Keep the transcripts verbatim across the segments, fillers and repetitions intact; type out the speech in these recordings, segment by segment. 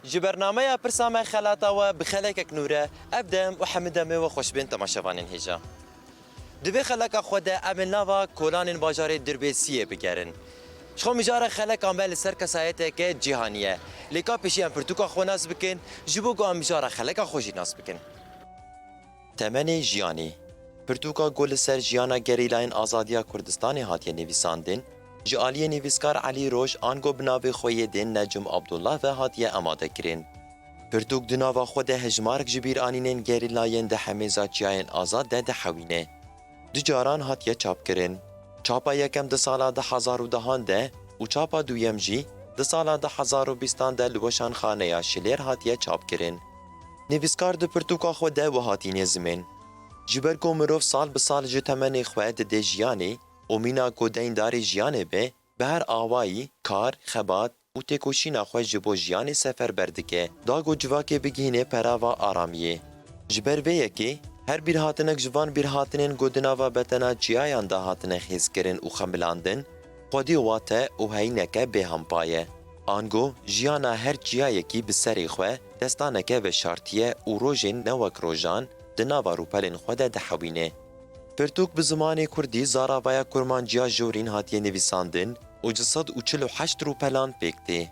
Ji bernameya Pirsa Me Xelata We bi xelekek nû re, ev dem û hemî demê we xweş bên temaşevanên hêja. Di vê xeleka xwe de em ê nava kolanên bajarê Dirbêsiyê bigerin. Ji xwe mijara xeleka me li ser kesayeteke cîhanî ye. Lê ka pêşî em pirtûka xwe nas bikin, ji bo ku em mijara xeleka xwe jî nas bikin. Temenê jiyanê. Pirtûka ku li ser jiyana gerîlayên azadiya Kurdistanê hatiye nivîsandin, ji aliyê nivîskar Elî Roj ango bi navê xwe yê din Necim Abdullah ve hatiye amadekirin. Pirtûk di nava xwe de hejmarek ji bîranînên gerîlayên di hemêza çiyayên azad de dihewîne. Du caran hatiye çapkirin. Çapa yekem di sala du hezar û dehan de û çapa duyem jî di sala du hezar û bîstan de li Weşanxaneya Şilêr hatiye çapkirin. Nivîskar di pirtûka xwe de wiha tîne zimên. Ji ber ku mirov sal bi sal ji temenê xwe dide jiyanê û mîna ku deyndarê jiyanê be, bi her awayî kar, xebat û têkoşîna xwe ji bo jiyanê seferber dike, da ku civakê bigihîne perava aramiyê. Ji ber vê yekê, her bîrhatinek ji van bîrhatinên ku di nava betena çiyayan de hatine xêzkirin û xemilandin, xwedî wate û heyîneke bêhempa ye. Ango jiyana her çiyayekî bi serê xwe destaneke veşartî ye û rojên ne wek rojan di nava rûpelên xwe de dihewîne. Pirtûk bi zimanê kurdî zaravaya kurmanciya jorîn hatiye nivîsandin û ji sed û çil û heşt rûpelan pêk tê.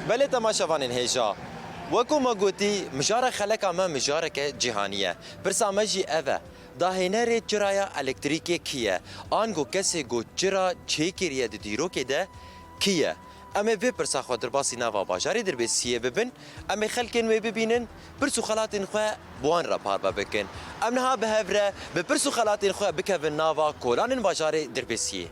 Belê temaşevanên hêja, wekû me gotî, mijara xeleka me mijareke cîhanî ye. Pirsa me jî ev e, dahênerê çiraya elektrîkê kî ye? Ango kesê ku çira çêkiriye di dîrokê de kî ye? Em ê vê pirsa xwe derbasî nava bajarê Dirbêsiyê bibin, em ê xelkên wê bibînin, pirs û xelatên xwe bi wan re parve bikin. Em niha bi hev re bi pirs û xelatên xwe bikevin nava kolanên bajarê Dirbêsiyê.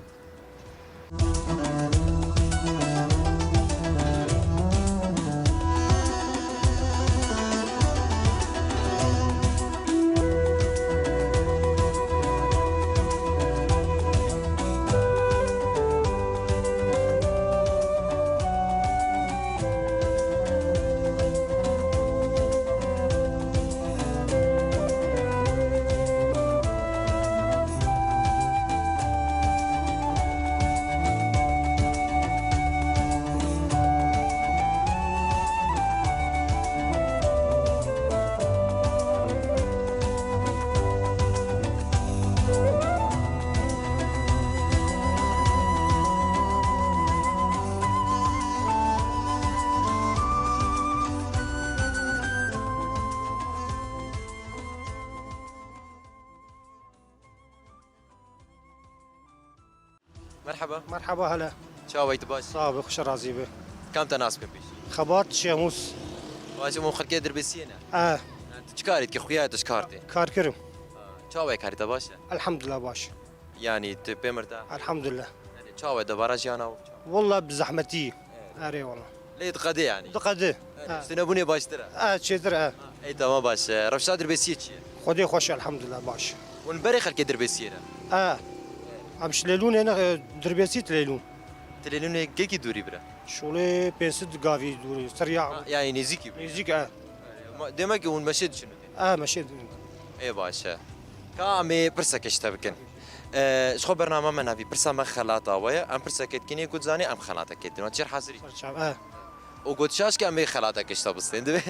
Merhaba. Merhaba, hele. Çawa yî, tu baş? Sax be, xweş razî be. Kam te nas bikin pêşî? Xebat Şêmûs. Baş e, hûn xelkê Dirbêsiyê ne? E. Yani, tu çi karê dikî, xuya tu ji kar tê? Karkirim. Ha, çawa ye, karê te baş e? Elhamdulillah baş. Yani, tu pê mir de? Elhamdulillah. Yani, çawa ye, debara jiyana û çawa? Wallah bi zehmetî. Evet. Erê wallah. Lê diqedê yani? Diqedê. Yani, ha. Ji tu nebûnê baştir e? E, çêtir e. Ey, tamam, baş e. Rewşa Dirbêsiyê çi ye? Xwedê xweş, elhamdulillah, baş. Hûn berê xelkê Dirbêsiyê ne? E. Em ji Lêlûnê ne, e, Dirbêsî Tilêlûn. Tilêlûnê gelkî dûrî bire? Şolê pênc sed gavî dûrî, ser ya. Ha, yani nêzîkî bû. Nêzîk e. Ma, demek ki hûn meşê diçin. E, meşê diçin. Ê, baş e. Ka em ê pirseke ji te bikin. E, ji xwe bernama me navî pirsa me xelata we ye. Em pirseke dikînê ku dizanî em xelatekê didin. Çêr hazirî? Serçav, e. Û got şaş ke em ê xelatekê ji te bistên. Divê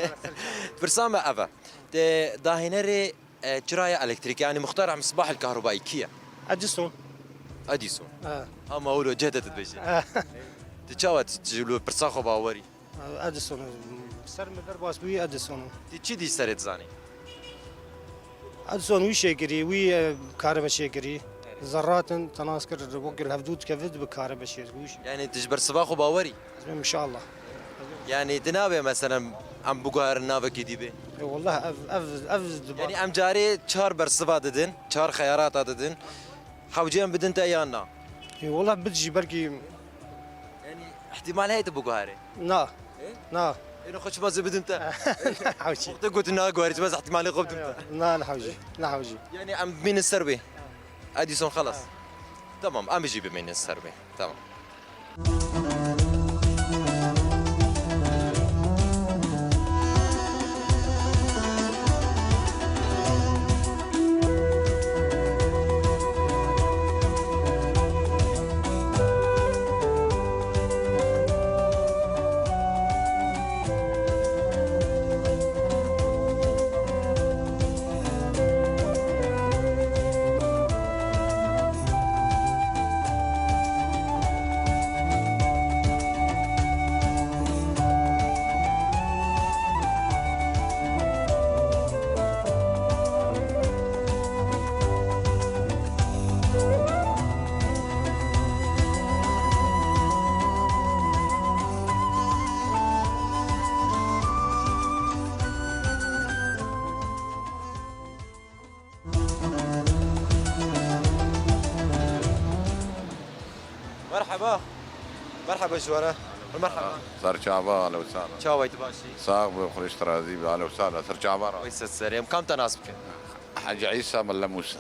pirsa me ev e. Te dahênerê E, çiraya elektrîkê, yani muxtar em misbah el kahrubayî kî ye? Edison. Edison. E. Ha, ma wilo cehde tu dibêjî. E. Tu çawa tu, tu li pirsa xwe bawerî? Edison. Ser min derbas bûyî Edison. Tu çi dî serê dizanî? Edison wî şêkirî, wî, e, karime şêkirî. Zerratin tenas kir, wekî hevdû dikevit bi karime şêkirî. Wî şê- Yani tu ji ber siva xwe bawerî? Ezmem inşallah. Yani tu nabê mesela em biguherin navekî dî bê? E, wallah ev, ev, ev diba- Yani em carê çar bersiva didin, çar xeyarata didin. Hewcê em bidin te yan na? E, wallah bid jî belkî. Yani ihtimal heye tu biguherê? Na. E? Na. Êno xwe çima zê bidin te? Na hewcî. Wextê ku tu naguherî, çima zê ihtimalê xwe bidin te? Na, na hewcî. Na hewcî. Yani em bimînin ser wê. Edison xelas. Tamam, em jî bimînin ser wê. Tamam. Merhaba. Merhaba ji we re. Merhaba. Serçava, ahlen we sahlen. Çawa yî, tu baş î? Sax be, xweş, tu razî be, ahlen we sahlen. Serçava ra. Weyse serê. Em kam te nas bikin? Hecî Îsa Melle Mûsa.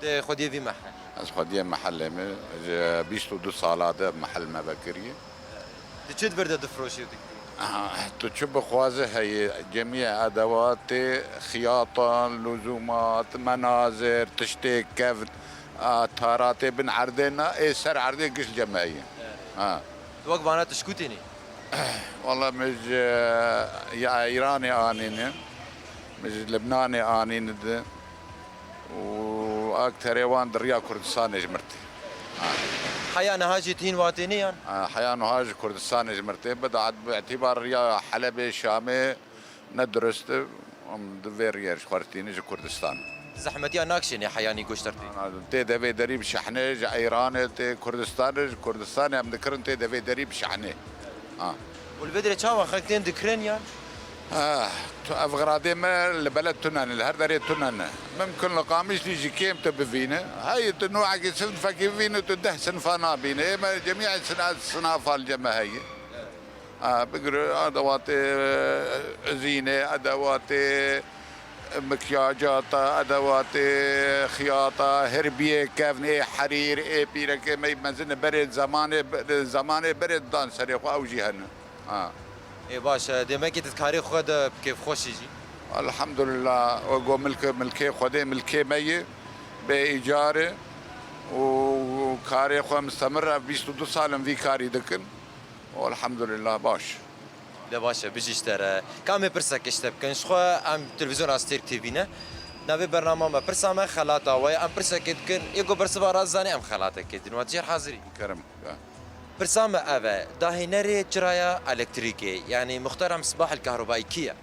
Te xwediyê vî mehel? Ez xwediyê mehelê me. Ji bîst û du sala de mehel me vekiriye. Tu çi di vir de difroşî û dikirî? Aha, tu çi bixwaze heye, cemiyê edewatê, xiyatan, lûzumat, menazir, tiştê kevn, a, taratê bin erdê na, ê ser erdê giş cem heye. Evet. Ha. Tu wek vana tişkû tênî? Wala min ji, ya Îranê anîne, min ji Libnanê anîne di. Û akterê wan di riya Kurdistanê ji mir tê. Ha. Heya niha jî tîn watê ne yan? Ha, heya niha ji Kurdistanê ji mir tê. Bi da-, bi îtîbar riya Helebê, Şamê ne dirust e. Em di vê riyê ji xwe re tînin ji Kurdistan. Zehmetiya nakşênê heyanî goşter tê? Tê devê derî bi şehnê ji Îranê, tê Kurdistanê, ji Kurdistanê em dikirin tê devê derî bi şehnê. Ha. Û li vê derê çawa xelk tên dikirin yan? Ah, tu, ev xiradê me li beled tune ne, li her derê tune ne. Mimkun li Qamişlî jî kêm tu bivîne. Heyî tu nûhekî sinfekî bivîne, tu deh sinfa nabîne. Ê me cemî sina-, sinafa li cem me heye. Ah, bigire edewatê, e, izînê, edewatê mikyacata, edewatê xiyata, hirbiyê kevn, ê herîr, ê pîrekê me mezin berê zemanê, zemanê berê dan serê xwe ew jî hene. Ha. Ê baş e, demekî tu karê xwe de bi kêfxweşî jî? Elhamdulillah, we got milk, milkê Xwedê, milkê me ye, bê îcar e û karê xwe mistemir e, bîst û du sal in vî karî dikin. Elhamdulillah, baş. De baş e, bijî ji te re. Ka em ê pirsek ji te bikin, ji xwe em televîzyona Stêrk T V ne. Navê bernama me pirsa me xelata we ye. Em pirsekê dikin, ê got bersiva rast zanê em xelatekê din. Wat jêr hazirî. Kerem. Pirsa me ev e, dahînerê çiraya elektrîkê, yanî muxtera misbah el kahrebayî kî ye?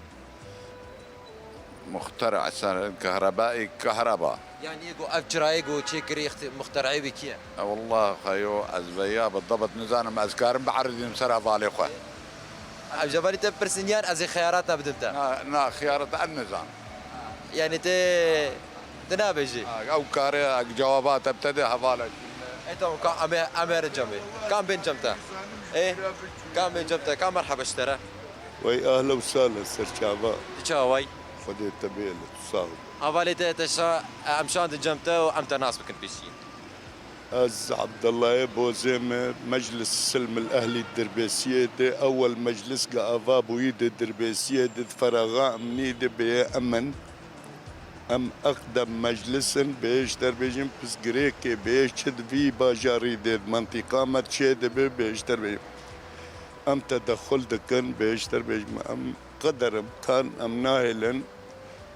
Muxtera kahrebayî, kahreba. Yanî ê got ev çirayê got çêkirî, ixti-, muxterayê wî kî ye? E, wallah xeyo, ez veya bi debt nizanim, ez karim bi'eridînim ser hevalê xwe. Ev ji hevalê te bipirsin yan ez ê xeyarata bidim te? Na, na, xeyarata ez nizan. Yanî te, te nabêjî? Ha, ew kare, ew cewaba te bide hevala. E, tamam, ka em ê, em ê herin cem wê. Ka em bên cem te? Ê, ka em bên cem te? Ka merheba ji te re. Wey ahla û sahla serçava. Tu çawa yî? Xwedê te bê li tu sax. Hevalê te te şa-, em şandin cem te û em te nas bikin pêşî. Ez Abdullayê Bozê me, Meclis Silmil Ehlî Dirbêsiyê de, ewel meclis ge ava bûyî de Dirbêsiyê de, feraxa emnî de bê emin. Em eqdem meclis in, bêhêşter bêjin, pirsgirêkê bê çi di vî bajarî de, di mentîqa me çê dibe, bêhêşter bêjin. Em tedexul dikin, bêhêşter bêjin, em qeder imkan em nahêlin,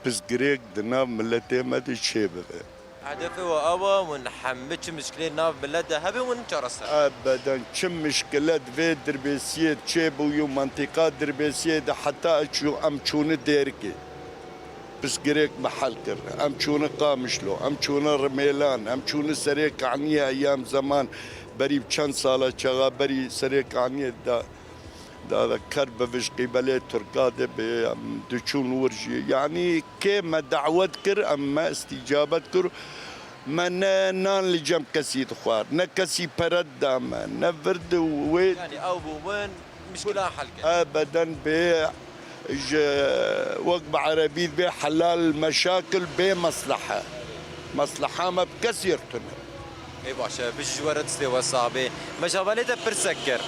pirsgirêk di nav miletê me de çê bibe. Hedefê we ew e, hûn hemî çi mişkilê nav milet de hebe, hûn çareser? Ebeden çi mişkile di vê Dirbêsiyê çêbûyî û mentîqa Dirbêsiyê de heta çû, em çûne Dêrikê. Pirsgirêk me hel kir. Em çûne Qamişlo, em çûne Rimêlan, em çûne Serê Kaniyê, eyam zeman berî çend sala çaxa berî Serê Kaniyê da, da, da ker bivij qîbelê Tirka de bê, em diçûn wir jî. Yanî kê me dawet kir, em me îstîcabet kir. Me ne nan li cem kesî dixwar, ne kesî pere dida me, ne vir di wê. Yanî ew bû win, mişkilan hel kir. Ebeden bê ji, wek bi erebî bê helal meşakil bê meslehe. Mesleha me bi kesî re tune. Ê baş e, bijî ji we re distê we sax bê. Me ji hevalê te pirsek kir.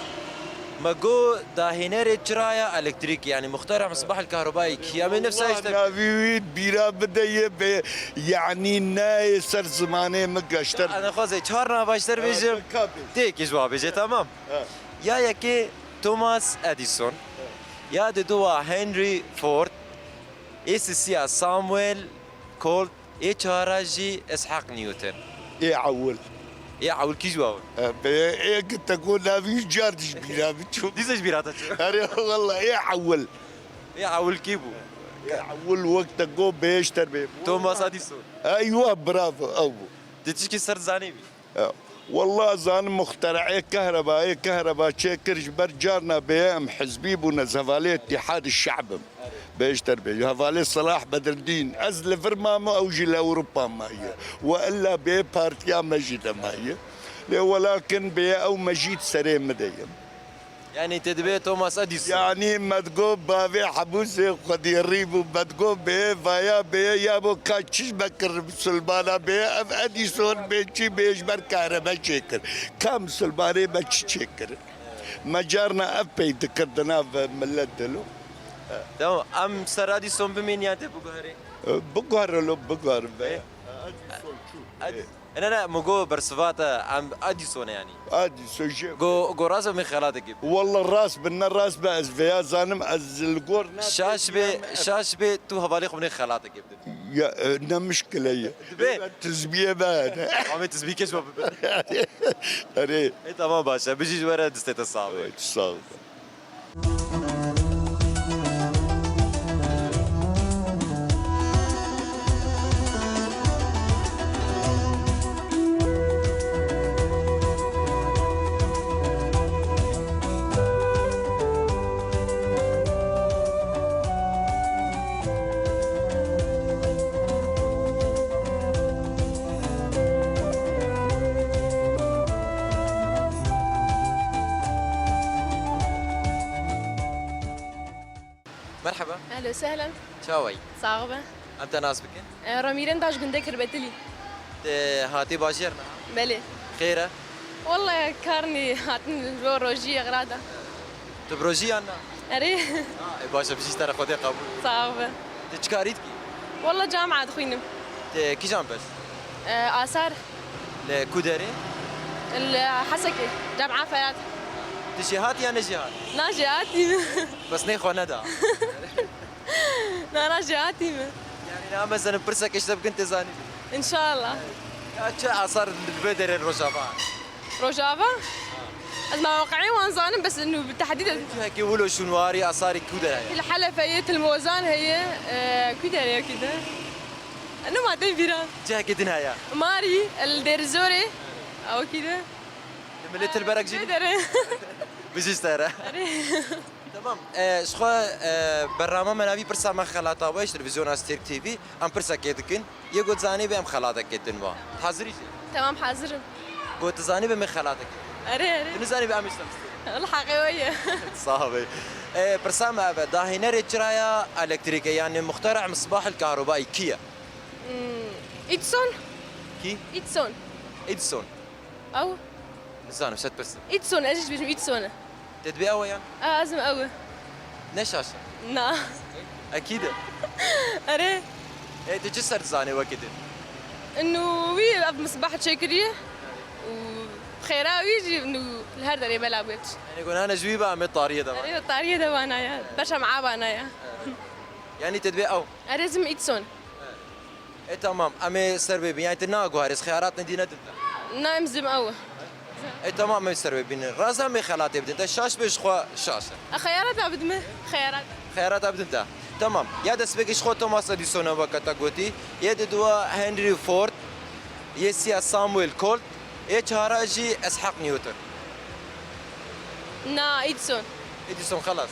Me got dahînerê çiraya elektrîkî, yanî muxtera misbah el kahrebayî kî ye? Em ê nifsa Wallah, işte navî wî bîra bide ye bê, yanî nayê ser zimanê min geşter. Ana xwezê çar na baştir bêjim. Ka bêj. Têkî ji wa bêje, tamam. Ha. Ya yekê Thomas Edison. Ya diduwa Henry Ford. Ê sisiya Samuel Colt. Ê çara jî Ishak Newton. Ê ewil. Ê ewil kî ji wa? E, bê, ê ki te got navî car dî ji bîra min çû. Dîsa ji bîra te çû? Erê, wallah, ê ewil. Ê ewil kî bû? Ê ewil wek te got bêhêşter bê. Thomas Edison. Eywa, bravo, ew bû. Di tişkî ser zanî bî. Ya, wallah zanim muxtere'ê kehrebayê, kehreba çêkir ji ber carna bê em hizbî bûne, ez hevalê Îtîhad Şe'b im. Bêşter bê, hevalê Selah Bedreddîn. Ez li vir mame, ew jî li Ewropa maye. We illa bê partiya me jî de maye. Lê welakin bê ew mejî di serê min de ye. Yanî te dibê Thomas Edison. Yanî me digot bavê hebûsê xwedî rî bû, me digot bê vaya bê ya bo ka çi ji me kir misilmana bê, ev Edison bê çi bê ji ber karebe çêkir. Ka misilmanê me çi çêkir? Me carna ev pey dikir di nav milet de lo. Tamam, em ser Edison bimînin yan tê biguherî? Biguhere lo, biguhere be. Ê? Edison çû. Ed-, Ê. Ne, ne, min got bersiva te, em Edison e yanî. Edison jê. Go, go rast be min xelatekê bidin. Wallah rast be, ne rast be ez vêya zanim, ez li gor ne. Şaş be, şaş be, tu hevalê xwe min xelatekê bidin. Ya, e, ne mişkile ye. Dibe. Tizbiyê be. Amê tizbî keş bibin. Erê. E, tamam baş e. Bijî ji we re distê te sax be. Evet, sağ ol. Merhaba. Ehlen we sehlen. Çawa yî? Sax be. Em te nas bikin? E, Remîrem da ji gundê Kirbetilî. Te hatî bajêr niha? Belê. Xêr e? Wallahî kar nî hatin ji bo rojî xira da. Tu bi rojî yan na? Erê. Ha, e, baş e, bijî ji te re Xwedê qebûl. Sax be. Tu çi karî dikî? Walla camia dixwînim. Tu kîjan beş? E, asar. Li ku derê? Li Hesekê. Camia Ferat. Tu jêhatî ya ne jêhatî? Na jêhatî me. Bes nê xwe neda. Na, na jêhatî me. Yanî niha mezenin pirsekê ji te bikin tê zanî. Înşallah. Ya çi asar li vê derê Rojava? Rojava? Ez mewqeê wan zanim, bes inu bi tehdîd ez. Cihekî wilo şûnwarî asarî ku derê heye? Li Helef heye, Tilmozan heye, e, ku derê, ku de? Inu ma tên bîra. Cihekî din heye? Marî, li Dêrizorê. Ew ku de? Li Milê Tilberek jî? Ku derê? Bijî ji te re. Erê. Tamam. E, ji xwe, e, bernama me navî Pirsa Me Xelata We ji televîzyona Stêrk T V. Em pirsekê dikin. Yê got zanî be em xelatekê din wa. Hazirî jî? Tamam, hazir im. Got tu zanî be me xelatekê. Erê, erê. Tu nizanî be em îşte. Wala heqê we ye. Sax be. E, pirsa me ev e. Dahînerê çiraya elektrîkê, yanî muxtera misbah el kahrubayî kî ye? Hmm, Edison. Kî? Edison. Edison. Ew? Nizanim, se dipirsim. Edison, ez jî dibêjim Edison e. Te dibê ew e yan? A, ez im ew e. Ne şaş e? Na. Ekîd e? Erê. Ê, tu çi ser dizanê wekî din? Inu wî ev misbah çêkiriye û xêra wî jî inu li her derê bela bûye tişt. Yanî gunane ji wî be em ê tariyê de van. Erê, tariyê de vana ya. Beşa me abana ya. Yanî te dibê ew? Erê, ez im Edison. E, tamam, em ê ser bê bin. Yanî tu naguherî, xeyaratên dî ne din te? Na, em zim ew. E, tamam, em ê ser bê bînin. Raz em ê xelatê bidin te. Şaş be ji xwe şaş e. E, xeyarata bidime. Xeyarat. Xeyarata bidin te. Tamam. Ya destpêkê ji xwe Thomas Edison e weke te gotî. Yê diduwa Henry Ford. Yê siya Samuel Colt. Yê çara jî Ishak Newton. Na, Edison. Edison xelas.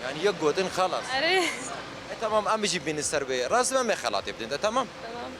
Yanî yek gotin xelas. Erê. E, tamam, em jî bînin ser bê. Rast em ê xelatê bidin te, tamam? Tamam.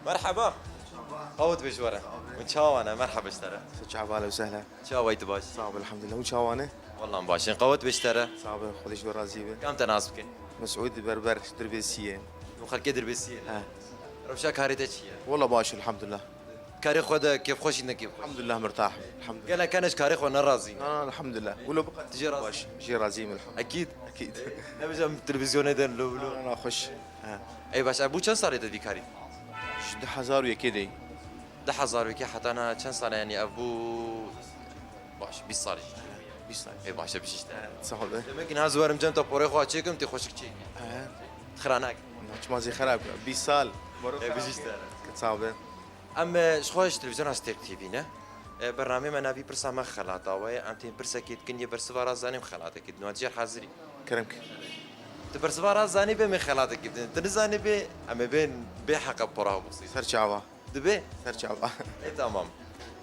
Merhaba. Qewet be ji we re. Hûn çawa wane? Merhaba ji te re. Çawa, ehlen we sehlen. Çawa yî, tu baş? Sağ ol, elhamdülillah. Hûn çawa wane? Wallah em baş in. Qewet be ji te re. Sağ ol, Xwedê ji we razî be. Kam te nas bikin? Mesûd Berber, Dirbêsiyê. Hûn xelkê Dirbêsiyê ne? He. Rewşa karê te çi ye? Wallah baş, elhamdülillah. Karê xwe de kêfxweş î ne kêfxweş? Elhamdulillah, mirtah. Elhamdulillah. Gelek kene ji karê xwe nerazî ne. Na, na, elhamdulillah. Wilo bi qet Ti jê razî? Baş, jê razî me, elhamdulillah. Ekîd. Ekîd. Ne bêje em televîzyonê de lo lo. Na, na, xweş. He. Ey baş, ev bû çend salê te vî karî? Ji du hezar û yekê de. Du hezar û yekê heta niha çend sal e, yanî ev bû, baş, bîst salê. Bîst salê. Ê baş e, bijîşte. Sağ ol. Demek ki niha ez werim cem te porê xwe çêkim, tê xweşik çêkî. He. Xiranak. Çima zî xerab, bîst sal. E, bijîşte. Sağ ol. Em, e, ji xwe ji televîzyona Stêrk T V ne. E, bernameyê me navî Pirsa Me Xelata We ye. Em tên pirsekê dikin, yê bersiva rast zanî em xelatekê din. Wan jêr hazirî. Kerem ki. Tu bersiva rast zanî bê em ê xelatekê bidin. Tu nizanî bê, em ê bên bê heqe pora bixwî. Ser çava. Dibe? Ser çava. E, tamam.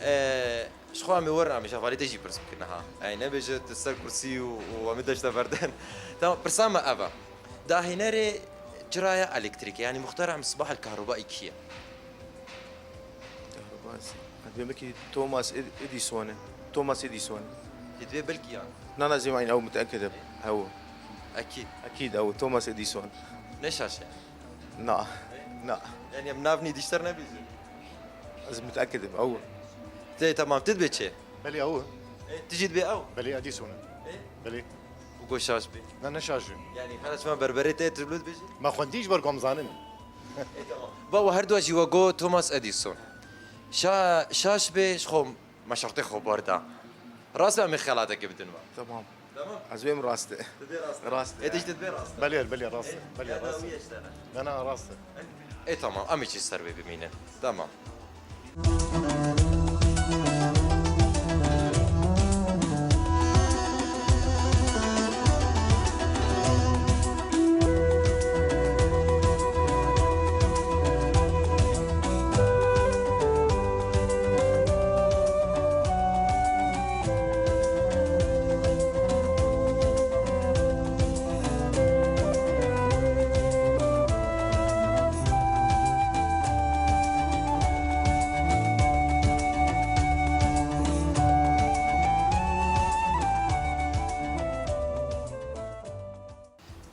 E, ji xwe em ê werin, em ê ji hevalê te jî pirs bikin niha. Ey, nebêje tu ser kursî û, û em ê deşte berden. Tamam, pirsa me ev e. Dahînerê çiraya elektrîkê, yanî muxtera misbah el kahrubayî kî ye? Kahrubayî. Belkî Thomas Ed-, Edison e. Thomas Edison. Dê divê belkî yan? Na, na, zî ew muteekid im. Ew. Ekîd. Ekîd ew, Thomas Edison. Ne şaş e? Na. Na. Yanî em nav nî dişter nebîjin. Ez muteekid im, ew. Tê, tamam, tu dibê çi? Belê ew. E, tu jî dibê ew? Belê Edison e. E? Belê. Û go şaş bê. Na, ne şaş e. Yanî, xela çima berberê te tu dibê? Ma xwendî ji ber ku em zanin. E, tamam. Ba, we her dua jî we got Thomas Edison. Şa-, şaş bê, ji xwe me şertê xwe bar da. Rast be, em ê xelatekê bidin we. Tamam. Tamam. Ez wêm rast e. Tu dê rast e. Rast e. E, tu jî tu dibê rast e. Belê, belê, rast e. Belê, rast e. Na, na, rast e. E, tamam, em ê jî ser wê bimînin. Tamam.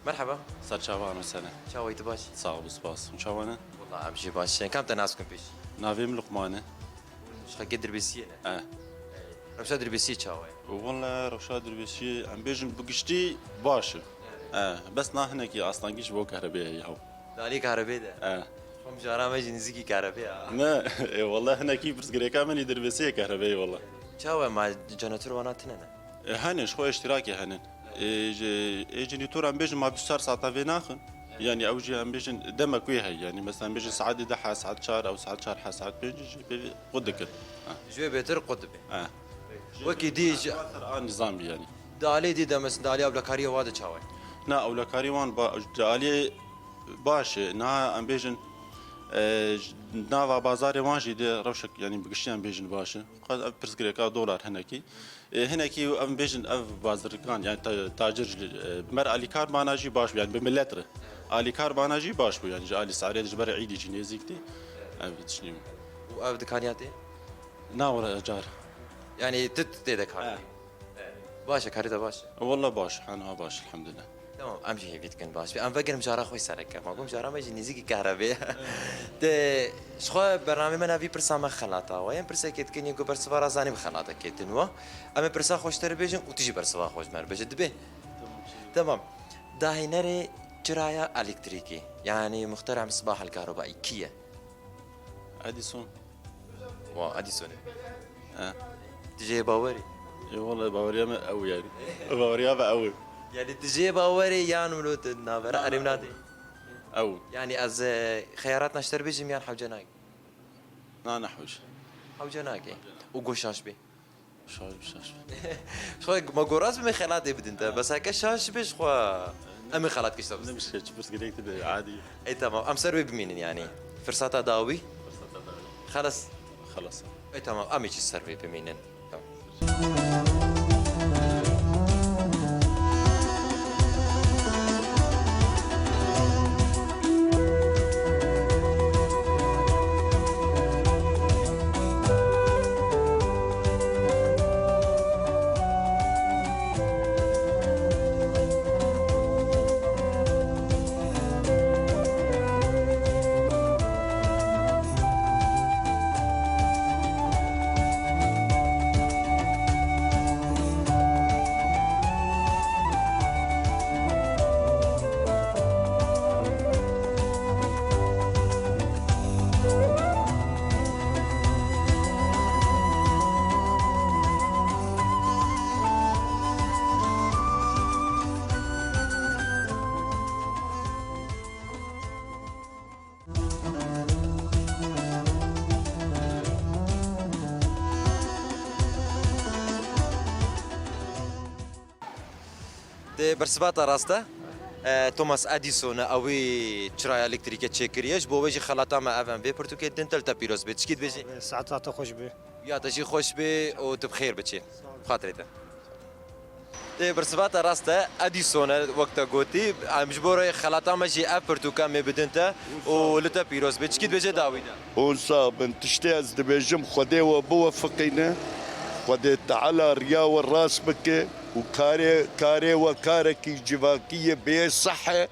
Merhaba. Serçavan û sene. Çawa yî, tu baş? Sağ ol, spas. Hûn çawan in? Wela em jî baş in. Kam te nas bikin pêşî? Navê min Luqman e. Ji xelkê Dirbêsiyê ne? E. Rewşa Dirbêsiyê çawa ye? Wele rewşa Dirbêsiyê, em bêjin bi giştî baş e. E, bes na hinekî astengî ji bo kerebê heye hew. Di alî kerebê de? E. Xwe mijara me jî nêzîkî kerebê ya. Ne, e, wele hinekî pirsgirêka min î Dirbêsiyê kerebê ye wele. Çawa ma jeneratör wana tune ne? E, hene, ji xwe îştîrakê hene. Ê, ji, ê, jeneratör em bêjin ma bîst û çar saeta vê naxin. Yanî ew jî em bêjin demek wê heye. Yanî mesela em bêjin saetê deh he, saet çar, ew saet çar he, saet pênc jî pê qut dikin. Ha. Ji wê bêtir qut dibe. Ha. Wekî dî ji a nizam bî yanî. Di alê dî de mesela di alê ewlekariyê wa de çawa ye? Na, ewlekarî wan ba, di alê baş e. Niha em bêjin, e, ji nava bazarê wan jî de rewşek, yanî bi giştî em bêjin baş e. Qas ev pirsgirêka dolar hinekî. Ê, hinekî em bêjin ev bazirgan, yani ta-, tacir jî, e, mer alîkar bana jî baş bû, yani bi milet re. Alîkar bana jî baş bû, yani ji alî sarê ji ber îdî jî nêzîk tê. Ev tiştî. Û ev dikaniya tê? Na were car. Yani tu tê de kar dikî? He. Baş e, karê te baş e? Walla baş, hena baş, elhamdülillah. Tamam, em jî hêvî dikin baş be. Em vegerin mijara xwe sereke. Ma got mijara me jî nêzîkî kehrebê ye. Te, ji xwe bernamê me navî Pirsa Me Xelata We ye. Em pirsekê dikin, yê ku bersiva ra zanî bi xelatekê din we. Em ê pirsa xwe ji te re bêjin û tu jî bersiva xwe ji me re bêje. Dibê? Tamam. Dahînerê çiraya elektrîkî, yanî muxtera misbah el-kahrubayî kî ye? Edison. Wa Edison e. He. Tu jê bawer î? Ê, wele baweriya me ew yani. Baweriya me ew e. Yani tu jê bawer î yan wilo tu navbera erê min nadê? Ew. Yani ez, e, xeyarat naşter bêjim yan hewce nake? Na, ne hewce. Hewce nake. Û go şaş bê. Şaş, şaş. Xwe ma goraz bime xelatê bidin te. Bes heke şaş bê ji xwe em ê xelat kişta Ne bidin. Bir şey, çi pirs gerek de adî. Ey tamam. Em ser wê bimînin yani. Firsata dawî. Firsata dawî. Xelas. Xelas. Ey tamam. Em ê çi ser wê bimînin. Tamam. Bersiva te rast e. E, Thomas Edison e, ewî çiraya elektrîkê çêkiriye. Ji bo wê jî xelata me ev em vê pirtûkê din, te li te pîroz bê. Çikî dibêjî? Saeta te xweş be. Ya te jî xweş bê û tu bi xêr biçî. Bi xatirê te. Tê bersiva te rast e, Edison e, wek te gotî. Em ji bo rê xelata me jî ev pirtûka me bidin te û li te pîroz bê. Çikî dibêje dawî de. Hûn sax bin. Tiştê ez dibêjim, Xwedê we biwefiqîne. Xwedê Teala riya we rast bike û karê, karê we karekî civakî ye, bê seh e.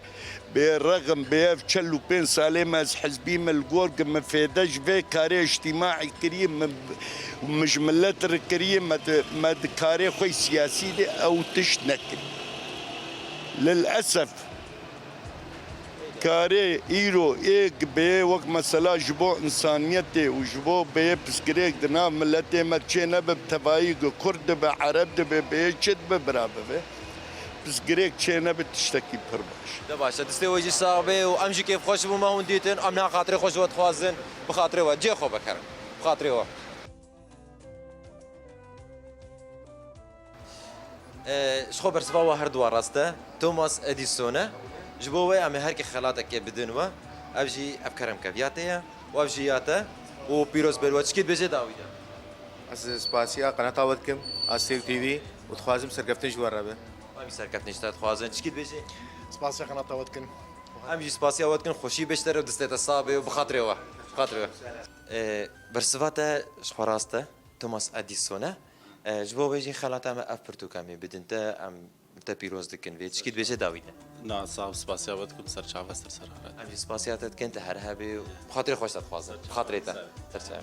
Bêrexm bê ev çel û pênc salê me ez hizbî me li gor ki min fêde ji vê karê îctîmaî kiriye, min, min ji milet re kiriye, me di, me di karê xwe yê siyasî de ew tişt nekiriye. Lilesef karê îro êk bê wek mesela ji bo însaniyetê û ji bo bê pirsgirêk di nav miletê me çê nebe, bi tevayî ki kurd dibe, ereb dibe, bê çi dibe bira bibe. Pirsgirêk çênebe tiştekî pir baş. De baş e, destê we jî sax be û em jî kêfxweş bûn me hûn dîtin. Em niha xatirê xwe ji we dixwazin. Bi xatirê we, cihê xwe vekerin. Bi xatirê we. E, ji xwe bersiva we her duwa rast e. Thomas Edison e. Ji bo wê em ê her kê xelatekê bidin we. Ev jî ev kerem keviya te ye. Û ev jî ya te. Û pîroz be li we. Çikî dibêje dawî de. Ez spasiya qenata we dikim, Astêrk T V, û dixwazim serkeftin ji we re be. Em jî serkeftin ji te dixwazin. Çikî dibêjî? Spasiya qenata we dikin. Em jî spasiya we dikin. Xweşî bê ji te re û destê te sax be û bi xatirê we. Bi xatirê we. Ee, bersiva te ji xwe rast e. Thomas Edison e. Ee, ji bo wê jî xelata me ev pirtûka me bidin te, em te pîroz dikin. Vê çikî dibêje dawî de. Na, sax, spasiya we dikim, ser çav, ser ser. Em jî spasiya te dikin, te her hebî û bi xatirê xwe ji te dixwazin. Bi xatirê te. Ser çav.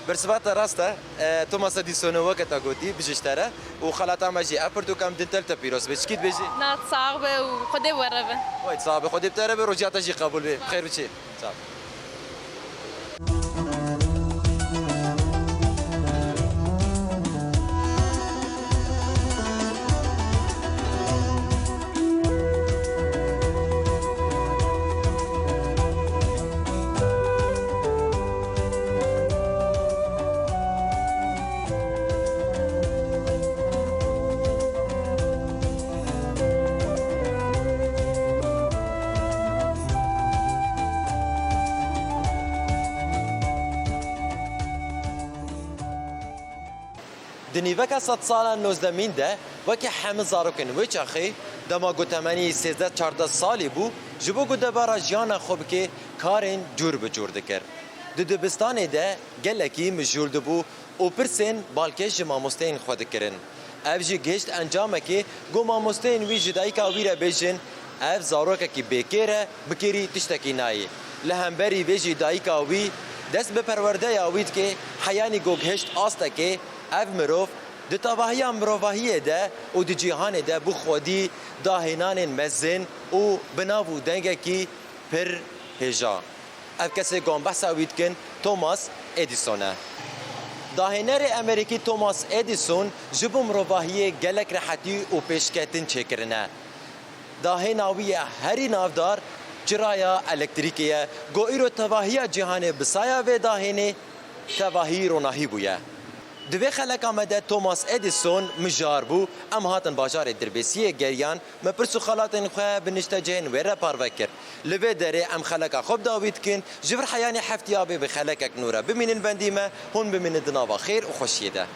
Bersiva te rast e. E, Thomas Edison weke te gotî, bijî ji te re. Û xelata me jî ev pirtûka em din te li te pîroz be. Çikî dibêjî? Na, sax be û Xwedê bi we re be. Wey, sax be, Xwedê bi te re be, rojiya te jî qebûl be. Bi xêr biçî. Sax be. Di nîveka sedsala nozdemîn de wekî hemî zarokên wê çaxê, dema ku temenî sêzdeh çardeh salî bû, ji bo ku debara jiyana xwe bike, karên cûr bi cûr dikir. Di dibistanê de gelekî mijûl dibû û pirsên balkêş ji mamosteyên xwe dikirin. Ev jî gihişt encamekê ku mamosteyên wî ji dayika wî re bêjin, ev zarokekî bêkêr e, bi kêrî tiştekî nayê. Li hemberî vê jî dayika wî dest bi perwerdeya wî dike, heyanî ku gihişt astekê, ev mirov di tevahiya mirovahiyê de û di cîhanê de bi xwedî dahênanên mezin û bi nav û dengekî pir hêja. Ev kesê ku em behsa wî dikin, Thomas Edison e. Dahênerê Amerîkî Thomas Edison ji bo mirovahiyê gelek rehetî û pêşketin çêkirine. Dahêna wî ya herî navdar çiraya elektrîkê ye, ku îro tevahiya cîhanê bi saya vê dahênê tevahî ronahî bûye. Di vê xeleka me de Thomas Edison mijar bû, em hatin bajarê Dirbêsiyê geriyan, me pirs û xelatên xwe bi niştecihên wê re parve kir. Li vê derê em xeleka xwe bi dawî dikin, ji vir heyanî heftiya bê bi xelekek nû re bimînin bendî me, hûn bimînin di nava xêr û xweşiyê de.